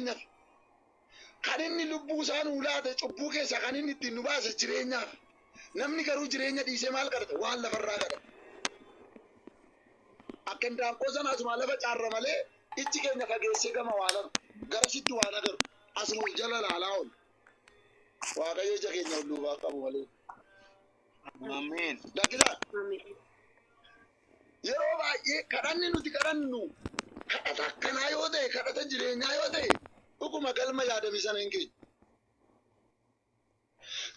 Jireenyaaf. Kan inni lubbuu isaa nuu laate cubbuu keessaa kan inni ittiin nu baase jireenyaaf. Namni garuu jireenya dhiisee maal kadhata? Waan lafarraa kadhata. Akka indaanqoo sana asuma lafa caarra malee ijji keenya fageessee gama waan argu. Garasitti waan agaru. Asuma of jala laalaa oolu. Waaqayyo ija keenya ol duubaa qabu malee. Ameen. Lakkisaa Ameen. yeroo baay'ee kadhanni nuti kadhannu kadhata akkanaa yoo ta'e kadhata jireenyaa yoo ta'e dhuguma galma yaadame sana hin geenyu.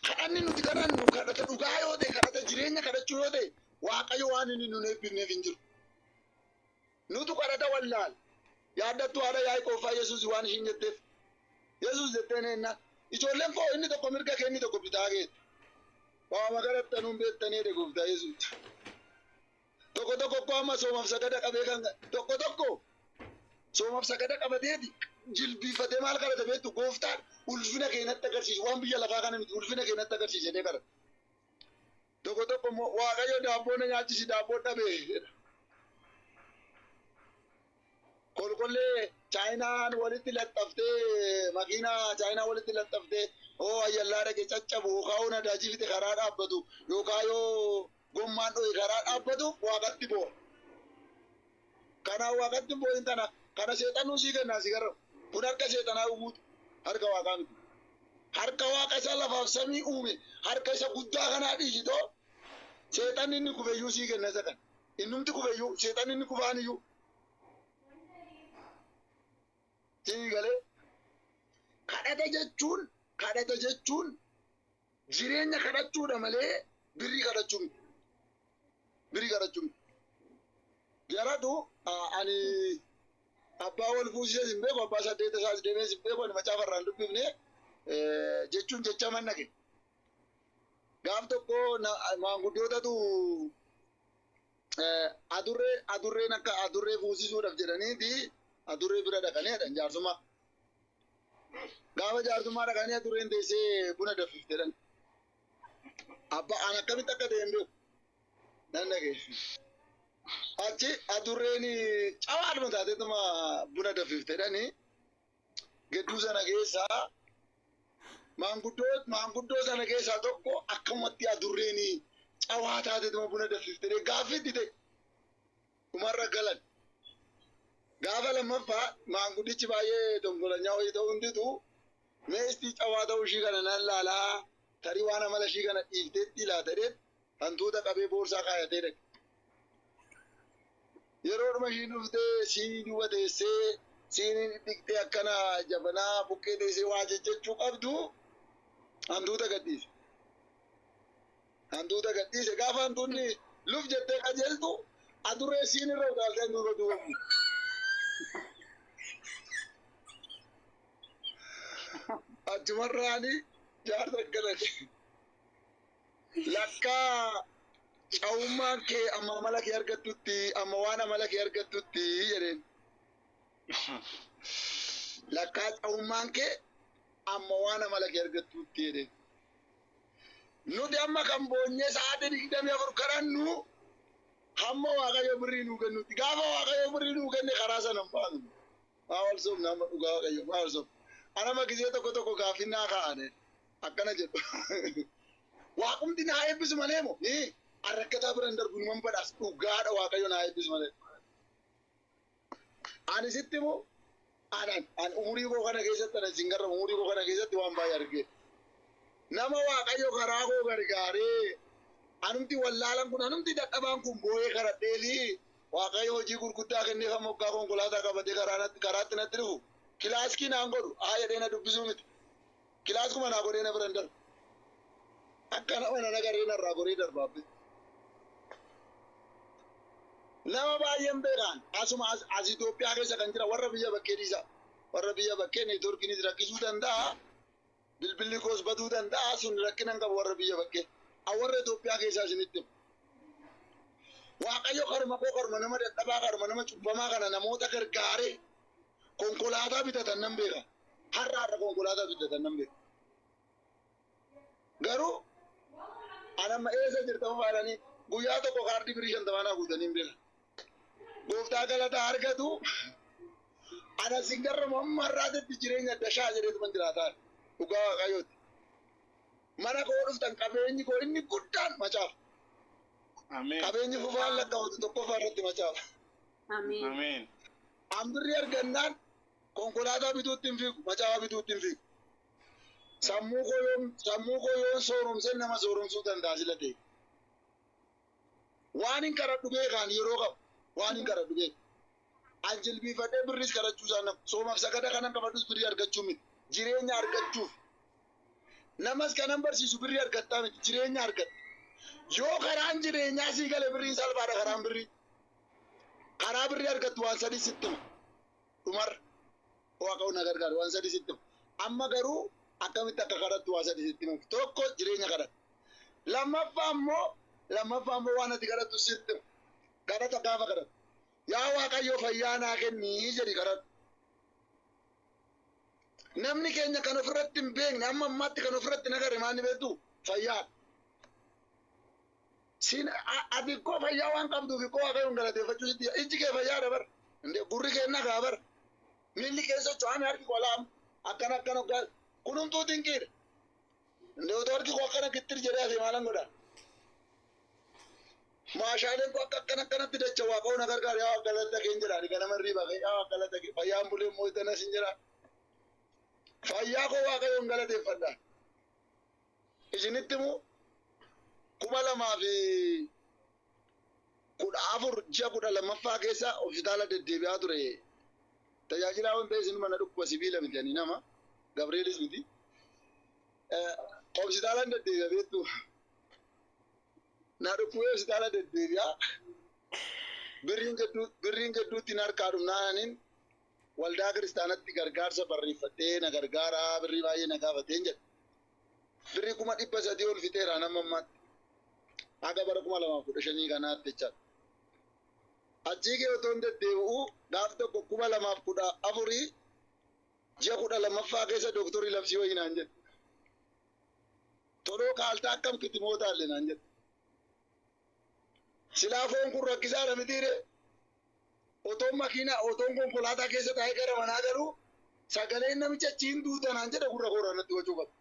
Kadhanni nuti kadhannu kadhata dhugaa yoo ta'e kadhata jireenya kadhachuu yoo ta'e Waaqayyo waan inni nun eebbifneef hin jiru. Nutu kadhata wallaal. Yaaddattu haadha Yaaqoob Yesuus waan ishiin jetteef. Yesuus jetteen ennaa. Ijoolleen koo inni tokko mirga kee inni tokko bitaa keeti. Waama kadhattanuun beektanii jedhe gooftaa Yesuus. Tokko tokko koo amma soomaaf sagada qabee kan tokko tokko soomaaf sagada qabateeti jilbiifatee maal kadhata beektu gooftaan ulfina kee natti agarsiisu waan biyya lafaa kana miti ulfina kee natti agarsiisi jedhee kadhata. Tokko tokko immoo Waaqayyo daabboo na nyaachisi daabboo dhabee jedha. Kolkollee chaayinaan walitti laxxaftee makiinaa chaayinaa walitti laxxaftee oo ayyallaa dhaqe caccabu yookaan yoo nadaajii fixe karaa dhaabbatu yookaan yoo gommaan dho'e karaa dhaabbatu waaqatti boo'a. Kanaaf waaqatti hin boo'in tana kana seexanuu sii kennaa si garra kun harka seexanaa uumuutu harka waaqaa miti. Harka waaqa isa lafaaf samii uume harka isa guddaa kanaa dhiisitoo seexanni inni kufeyyuu sii kenna isa kana. Innumti kufeyyuu seexanni inni kufaan iyyuu sii galee kadhata jechuun kadhata jechuun jireenya kadhachuudha malee birrii kadhachuu miti. Birrii kadhachuu miti. Jaratu ani abbaa wal fuusisees hin beeku abbaa saddeeta isaas deemees hin beeku ani macaafa irraa hin dubbifne jechuun jecha mannage. Gaaf tokko maanguddootatu adurree adurreen akka adurree fuusisuudhaaf jedhaniiti adurree bira dhaqanii jedhan jaarsummaa. Gaafa jaarsummaa dhaqanii adurreen teessee buna danfifte jedhan. Abbaa an akkamitti akka ta'e hin beeku. Nan dhage. Achi adurreen cawaadhuma taateetuma buna danfifte jedhanii gidduu sana keessaa maanguddoo maanguddoo sana keessaa tokko akkamatti adurreen cawaa taateetuma buna danfifte jedhee gaaffii itti ta'e. Dhumarra galan. Gaafa lammaffaa maanguddichi baay'ee tonkolanyaa wayii ta'uu hunditu mee istii cawaa ta'uu ishii kana nan laalaa tarii waan amala ishii kana dhiifteetti laata jedhee hantuuta qabee boorsaa kaayatee dhaqe. Yeroodhuma ishiin dhuftee siinii duuba teessee siiniin dhiqxee akkana jabanaa buqqee teessee waa jechuu qabdu hantuuta gadhiise. Hantuuta gadhiise gaafa hantuunni luf jettee qajeeltu adurree siin irra utaaltee hantuuta duuba buute. Achumarraani jaarsa galate. Lakkaa cawummaan kee amma amala kee argattutti amma waan amala kee argattutti jedheen. Lakkaa cawummaan kee amma waan amala kee argattutti jedheen. Nuti amma kan boonyee sa'aatii 24 kadhannu hamma Waaqayyo birrii nuu kennutti. Gaafa Waaqayyo birrii nuu kenne karaa sana hin baanu. Maa wal sobna amma dhugaa Waaqayyo maa wal sobna. Anama gisee tokko tokko gaaffii naa kaa'ane akkana jedhu. Waaqumti naa eebbisu malee moo rakkataa bira hin darbu numan badhaas dhugaadha Waaqayyo naa eebbisu malee. Ani sitti moo anan an umurii koo kana keessatti ana isin garra umurii koo kana keessatti waan baay'ee argee. Nama Waaqayyo karaa koo gargaaree anumti wallaalan kun anumti dadhabaan kun boo'ee kadhadhee fi Waaqayyo hojii gurguddaa kenneef amma waggaa konkolaataa qabatee karaatti natti dhufu kilaaskii naan godhu haa jedhee na dubbisuu miti. Kilaaskuma naa godhee na bira hin darbu. Akka nama na nagarree narraa goree darbaabbe. Nama baay'een beekaan asuma as Itoophiyaa keessa kan jira warra biyya bakkee dhiisa. Warra biyya bakkee neetwoorkiinis rakkisuu danda'a. Bilbilli koos baduu danda'a sun rakkina hin qabu warra biyya bakkee. Warra Itoophiyaa keessaa isinitti himu. Waaqayyo karuma koo karuma nama dadhabaa karuma nama cubbamaa kana namoota gargaaree konkolaataa bitatan nan beeka. Har'a har'a konkolaataa bitatan nan beeka. Garuu anamma eessa jirta faadhanii guyyaa tokko kaardii birrii 50 naa guutanii hin beekan. Gooftaa galataa argatu Ana sin garramu amma har'aatitti jireenya dashaa jedheetu jiraataa dhugaa Waaqayyooti. Mana koo dhuftan qabeenyi koo inni guddaan macaafa. Ameen. Qabeenyi fufaan lakkaa'utu tokkoffaa irratti macaafa. Ameen. Ameen. An birrii argannaan konkolaataa bituutti hin fiigu, macaafa bituutti hin fiigu. Sammuu koo yoon sooromsee nama sooromsuu danda'a sila ta'e. Waan hin kadhadhu beekaan yeroo qabu, waan hin kadhadhu beeku. An jilbiifadhee birriis kadhachuu isaan nama. Soomaaf sagada kanan qabadhus birrii argachuu miti. Jireenya argachuuf. Namas kanan barsiisu birrii argattaa miti. Jireenya argatta. Yoo karaan jireenyaa sii gale birriin salphaadha karaan birrii. Karaa birrii argattu waan sadii sitti hima. Dhumarra. Waaqa na gargaaru waan sadii sitti hima. Amma garuu akkamitti akka kadhattu waan sadii sitti hima. Tokko jireenya kadhatta. Lammaffaa immoo waan ati kadhattu sitti hima. Kadhata gaafa kadhattu. Yaa Waaqayyo, fayyaa naa kennii jedhi kadhadhu. Namni keenya kan ofirratti hin beekne, amma ammaatti kan ofirratti hin agarre maal ni beektu? Fayyaadha. Siin ati koo fayyaa waan qabduuf koo Waaqayyoon galateeffachuu sitti ijji kee fayyaadha bar. Gurri kee nagaa bar. Miilli kee socho'ame, harki qolaam akkana akkana hoggaa kunumtuu dinqiidha. Indee otoo harki koo akkana kittir jedhee hafe maalan godha? Maashaaleen koo akka akkana akkanatti dacha, Waaqayyoon na gargaara, yaa Waaqa galata kee hin jedha. Ganama irrii baqee, yaa Waaqa galata kee, fayyaan bulee immoo itanas hin jedha. Fayyaa koo Waaqayyoon galateeffadha. Isinitti immoo 2014 ji'a 12ffaa keessa hospitaala deddeebi'aa ture. Tajaajilaa waan ta'e isin mana dhukkuba sibiila miti, ani nama Gabri'eelis miti. Hospitaalaan deddeebi'a beektu. Na dhukkubee hospitaala deddeebi'aa. Birriin gidduutti harkaa dhumnaaniin waldaa kiristaanatti gargaarsa barreeffadhee na gargaaraa, birrii baay'ee na gaafateen jedhe. Birrii 300,000 ol fixeera nama ammaatti. Haga bara 2015 kanaatti jechaadha. Achii kee otoo hin deddeebi'uu gaaf tokko 2014 ji'a 12ffaa keessa dooktorri labsii wayii naan jedhe. Toloo kaaltaa akkam kitimoota illee naan jedhe. Silaa foon kun rakkisaadha mitiire. Otoon makiinaa, otoon konkolaataa keessa taa'ee gara manaa garuu sagaleen namicha achiin duuta naan jedhe gurra koorraa natti wacuu qaba.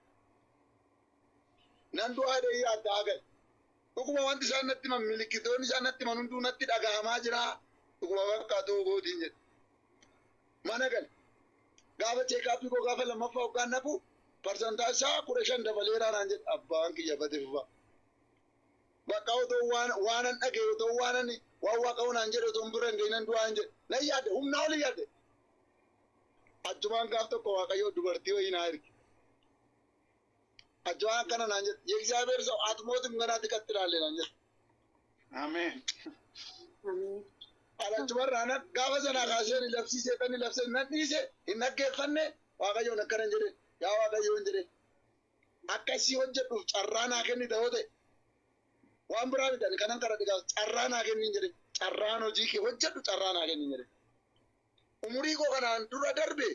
Nan du'aa dheeyyaa adda gale. Dhuguma wanti isaan natti himan, milikkitoonni isaan natti himan hunduu natti dhagahamaa jira. Dhuguma fakkaatu gootiin jedhe. Mana gale. Gaafa check-up koo gaafa lammaffaa hoggaan naqu parsantaa isaa 15 dabaleeraa naan jedhe, abbaan kiyya bate fufa. Bakka otoo waan waanan dhagaye, otoo waanan waan Waaqayyo naan jedhe otoo bira hin gahinan du'aa hin jedhe. Nan yaadde, humnaa olii yaadde. Achumaan gaaf tokko Waaqayyo dubartii wayii naa erge. Achumaan akkana naan jedhe. የእግዚአብሔር ሰው አትሞትም ገና ትቀጥላለህ naan jedhe. Ameen. Ameen. Achumarraa nan gaafa sanaa kaasee ni labsii seexanni labsee nan dhiise, hin dhaggeeffanne. Waaqayyoon akkana hin jedhe, yaa Waaqayyo hin jedhe. Akkasii hojjedhuuf carraa naa kennite yoo ta'e, waan biraa miti, ani kanan kadhadhe gaafa carraa naa kenni hin jedhe, carraan hojii kee hojjedhu carraa naa kenni hin jedhe. Umurii koo kanaan dura darbe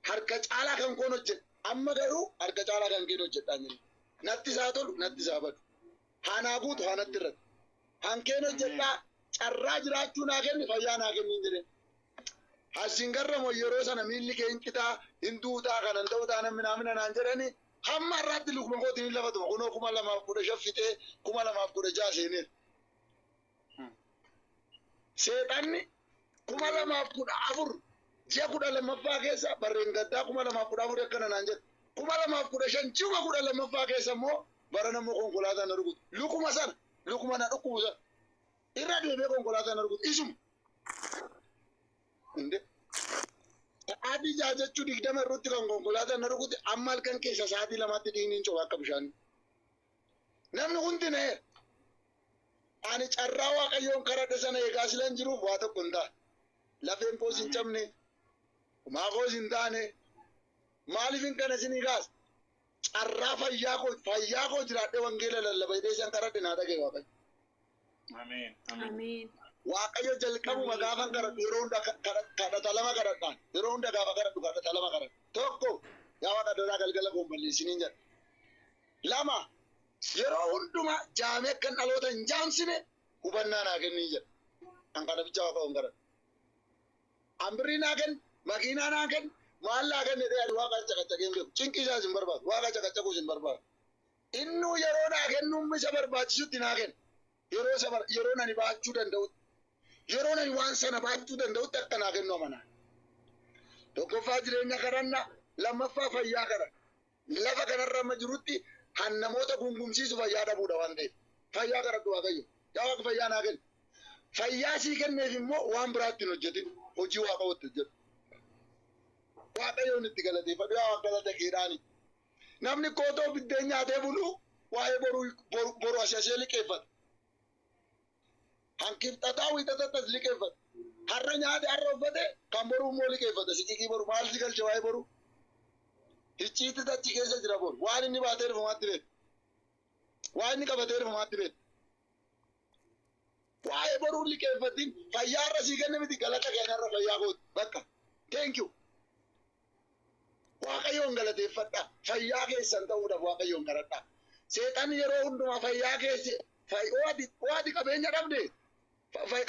harka caalaa kan koon hojjedhe, amma garuu harka caalaa kan keen hojjedhaan jedhe. Natti isaa tolu, natti isaa badu. Haa guutu, haa natti irratti. Hankeen hojjedhaa, carraa jiraachuu naa kenni, fayyaa naa kenni hin jedhe. Asiin garramoo yeroo sana miilli kee hin citaa, hin duutaa, kanan ta'uu taana minaamina naan jedhani hamma har'aatti lukuma kootiin hin lafatuma, kunoo 2015 fixee 2016 seeneera. Seexanni 2014 ji'a 12ffaa keessa barreen gaddaa 2014 akkana naan jedhe. 2015 ji'a 12ffaa keessa immoo bara nammoo konkolaataa na rukutu. Lukuma sana, lukuma na dhukkubu sana. Irra deemee konkolaataa na rukutu. Isuma. Inde. Sa'aatii 6 jechuu 20 irratti kan konkolaataa na rukute, amma halkan keessa sa'aatii 2tti dhiigni hin coba akka bishaanii. Namni hundi na'eera. Ani carraa Waaqayyoon kadhadhe sana eegaa silan jiruuf waa tokko hin taane. Lafeen koos hin cabne. Homaa koos hin taane. Maaliif hin kana isinii kaasa? Carraa fayyaa koo jiraadhee wangeela lallaba jedhee isaan kadhadhe naa dhagaye Waaqayyo. Ameen. Ameen. Ameen. Waaqayyo jalqabuma gaafan kadhadhu yeroo hunda kadhata lama kadhadhaan, yeroo hunda gaafa kadhadhu kadhata lama kadhadha. Tokko, yaa Waaqa daraa galgala koon balleessiniin jedha. Lama, yeroo hundumaa jaamee akkan dhaloota hin jaamsine hubannaa naa kennii jedha. An kana bicha Waaqayyoon kadhadha. An birrii naa kenni Makiinaa naa kenni maal naa kenni jedhee waaqa caqacaqee hin beeku. Cinqii isaas hin barbaadu. Waaqa caqacaquus hin barbaadu. Innuu yeroo naa kennuun isa barbaachisutti naa kenna. Yeroo isa yeroo nani baachuu danda'utti. Yeroo nani waan sana baachuu danda'utti akka naa kennu amanaa. Tokkoffaa jireenya kadhanna, lammaffaa fayyaa kadhanna. Lafa kanarra amma jirutti han namoota gungumsiisu fayyaa dhabuudha waan ta'eef. Fayyaa kadhadhu Waaqayyo. Yaa Waaqa fayyaa naa kenni. Fayyaa sii kenneef immoo waan biraatti hin hojjetin. Hojii Waaqa watti hojjedhu. Waaqayyoon itti galateeffadhu. Yaa Waaqa galata keedhaani. Namni kootoo biddeen nyaatee bulu waa'ee boru boru asii asee liqeeffata. Hankifxataa wiixatattas liqeeffata. Har'a nyaate har'a uffate kan boruu immoo liqeeffata. Siqiqii boru maal si galche waa'ee boruu? Icciitti achi keessa jira boru. Waan inni baatee dhufu maatti beeku. Waan inni qabatee dhufu maatti beeku. Waa'ee boruu liqeeffatin fayyaa har'a sii kenne miti galata keenyarra fayyaa kooti. Bakka. Thank you. Waaqayyoon galateeffadha. Fayyaa keessan ta'uudhaaf Waaqayyoon kadhadha. Seexanni yeroo hundumaa fayyaa keessa waati qabeenya dhabde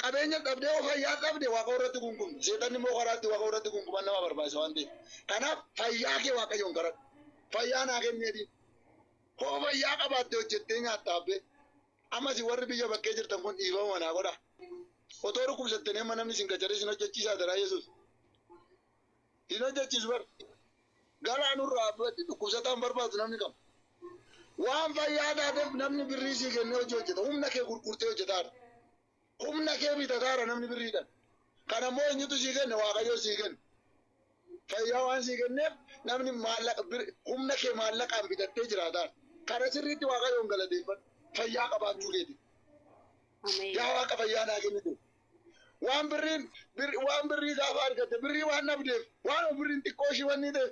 qabeenya dhabdee oo fayyaa dhabde Waaqa irratti gungumti. Seexanni immoo karaatti Waaqa irratti gunguman nama barbaachisa waan ta'eef. Kanaaf fayyaa kee Waaqayyoon kadhadhu. Fayyaa naa kenneetiin. Hoo fayyaa qabaatte hojjettee nyaatta abbee. Ammas warri biyya bakkee jirtan kun dhiifama naa godha. Otoo dhukkubsattanii amma namni isin qacaree isin hojjechiisaa jira Yesuus. Isin hojjechiisu bar. Galaanurraa dhukkubsataan barbaadu namni qabu. Waan fayyaa taateef namni birrii sii kennee hojii hojjeta. Humna kee gurgurtee hojjetaadha. Humna kee bitataadha namni birriidhaan. Kana immoo eenyutu sii kenne? Waaqayyo sii kenne. Fayyaa waan sii kenneef namni maallaqa humna kee maallaqaan bitattee jiraataadha. Kana sirriitti Waaqayyoon galateeffadhu. Fayyaa qabaachuu keeti. Yaa Waaqa fayyaa naa kennite. Waan birriin waan birrii gaafa argatte birrii waan dhabdeef waan birriin xiqqoo ishii wanni ta'e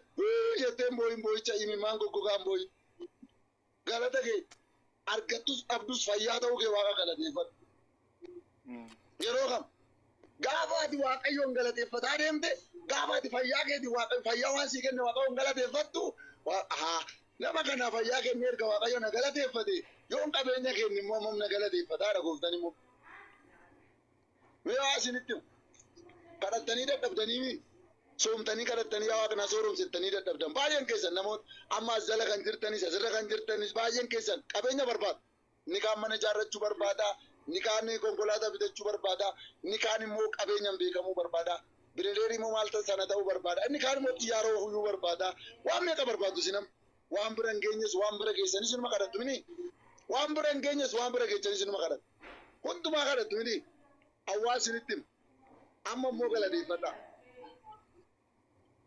jettee boo'in boo'icha imimmaan goggogaan boo'in. Galata kee argattus dhabdus fayyaa ta'uu kee Waaqa galateeffadhu. Yeroo kam gaafa ati Waaqayyoon galateeffataa deemte gaafa ati fayyaa keeti fayyaa waan sii kenne Waaqayyoon galateeffattu haa nama kana fayyaa kenne erga Waaqayyoon na galateeffate yoon qabeenya kenne immoo ammam na galateeffataadha gooftaan immoo. Mee waa isinitti himu. Kadhattanii dadhabdanii soomtanii kadhattanii yaa Waaqa na sooromsettanii dadhabdan baay'een keessan namoota amma as jala kan jirtanis asirra kan jirtanis baay'een keessan qabeenya barbaadu. Inni kaan mana ijaarrachuu barbaada, inni kaan konkolaataa bitachuu barbaada, inni kaan immoo qabeenyaan beekamuu barbaada. Birileerii immoo maal sana ta'uu barbaada. Inni kaan immoo xiyyaara oofuu barbaada. Waan meeqa barbaadu isin amma? Waan bira hin geenyes waan bira geessanis inuma kadhattu mini. Waan bira hin geenyes waan bira geessanis inuma kadhattu. Hundumaa kadhattu mini. Hawaasinitti himu. Amma immoo galateeffadhaa.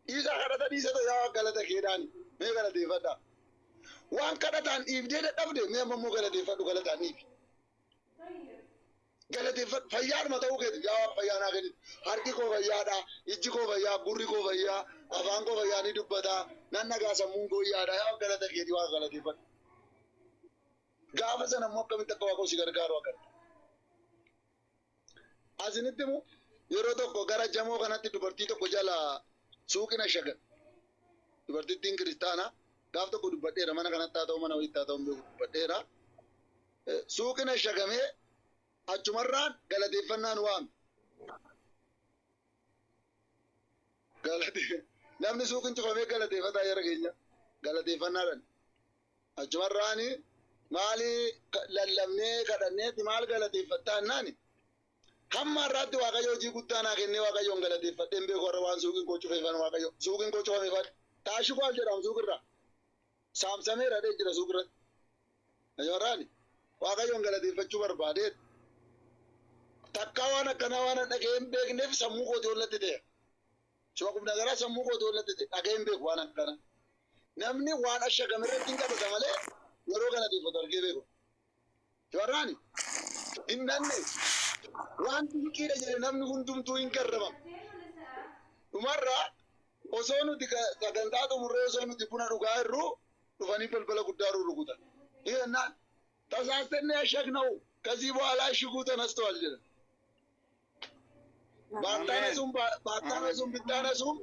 Dhiisaa kadhata dhiisa ta'e yaa galata keedhaani. Mee galateeffadhaa. Waan kadhataan dhiibdee dadhabde mee amma immoo galateeffadhu galataan dhiibi. Galateeffadhu fayyaadhuma ta'uu keeti yaa Waaqa fayyaa naa kennite. Harki koo fayyaadha, ijji koo fayyaa, gurri koo fayyaa, afaan koo fayyaa ni dubbata, nan dhagaa sammuun koo yaada yaa Waaqa galata keetii Waaqa galateeffadhu. Gaafa sana immoo akkamitti akka Waaqa si gargaaru agarta. Asinitti immoo yeroo tokko gara jamoo kanatti dubartii tokko jala suuqina shagan. Dubartittiin kiristaanaa gaaf tokko dubbadheera mana kanatti haa ta'u mana wayiitti haa ta'u hin beeku dubbadheera. Suuqina shagamee achumarraan galateeffannaan waame. Namni suuqin cufamee galateeffataa jara keenya galateeffannaadhaan. Achumarraan maali lallabnee kadhanneeti maal galateeffattaa jennaani. Hamma har'aatti Waaqayyo hojii guddaa naa kennee Waaqayyoon galateeffadhee hin beeku har'a waan suuqiin koo cufeefan Waaqayyo suuqiin koo cufameefan taashiguwaal jedhamu suuqirraa saamsameera dhee jira suuqirratti. Achumarraan Waaqayyoon galateeffachuu barbaadeet takkaa waan akkanaa waan dhaga'ee hin beekneef sammuu kootii ollatti ta'e. Suma qubna garaa sammuu kootii ollatti ta'e dhaga'ee hin beeku waan akkanaa. Namni waan ashagame irratti hin qabata malee yeroo galateeffatu argee beeku. Achumarraan hin dhanne waan dinqiidha jedhe namni hundumtuu hin garramamu. Dhumarraa osoo nuti sagantaa xumurree osoo nuti buna dhugaa jirru dhufanii balbala guddaa rukutan. Jennaan ተሳስተን ያሸግነው ከዚህ በኋላ እሽጉ ተነስተዋል jedhan. ባታነሱም ባታነሱም ብታነሱም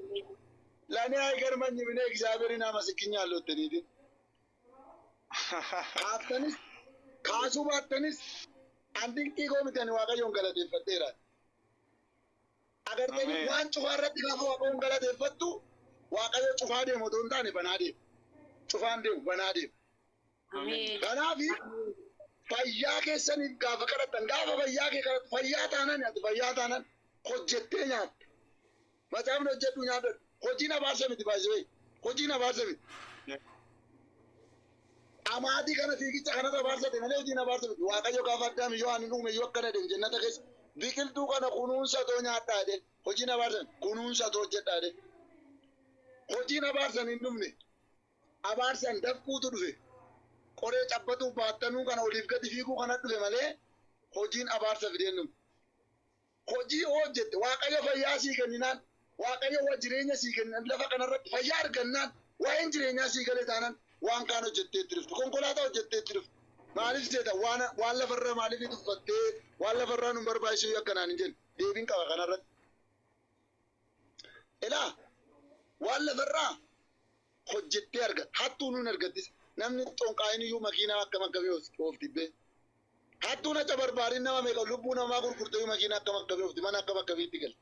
ለእኔ አይገርመኝም። እኔ እግዚአብሔርን አመስግኛለሁ። ትኒድን kaaftanis kaasuu baattanis an dinqii koo miti ani Waaqayyoon galateeffadheera. Agartanii Ameen. waan cufaa irratti gaafa Waaqayyoon galateeffattu, Waaqayyo cufaa deemu otoo hin taane banaa deema. Cufaan deemu, banaa deema. Ameen. Kanaaf fayyaa keessaniif gaafa kadhattan, gaafa fayyaa kee kadhattu, fayyaa taanan, ati fayyaa taanan hojjettee nyaatta. Macaafni hojjedhu nyaadhu. Hojiin abaarsa miti baay'ee. Hojiin abaarsa miti. Amaatii kana fiigicha kanatu abaarsate malee hojiin abaarsa miti. Waaqayyo gaafa Addaam yoo ani uume yoo akkana deemu jannata keessa biqiltuu kana kunuunsa too nyaadhaa jedhe. Hojiin abaarsa miti. Kunuunsa too hojjedhaa jedhe. Hojiin abaarsan hin dhufne. Abaarsan dafquutu dhufe. Qoree cabbatuu baattanuu kana oliif gadi fiiguu kana dhufe malee hojiin abaarsa fideen dhufne. Hojii hojjette, Waaqayyo fayyaa sii kenninaan, Waaqayyo waa jireenya sii kenninaan, lafa kanarratti fayyaa argannaan, waa'een jireenyaa sii galee taanaan, waan kaan hojjettee itti dhuftu, konkolaataa hojjettee itti dhuftu. Maaliif seeta waan lafarraa maaliif tuffattee, waan lafarraa nu barbaachisu akkanaan hin jenne deebiin qaba kanarratti. Ilaa, waan lafarraa hojjettee argatta, hattuu nuun argattis. Namni xonqaayin iyyuu makiinaa akkam akkamii oofti bee. Hattuun acha barbaadin nama meeqa lubbuu namaa gurgurtee makiinaa akkam akkamii oofti, mana akkam akkamiitti galti.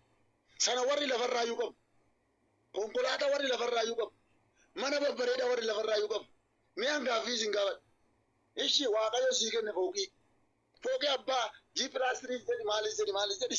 Sana warri lafarraa iyyuu qabu. Konkolaataa warri lafarraa iyyuu qabu. Mana babbareedaa warri lafarraa iyyuu qabu. Mi'aan gaaffii isin gaafadha. Ishi, Waaqayyo sii kenne fooqii. Fooqii abbaa G+3 jedhi, maalis jedhi, maalis jedhi.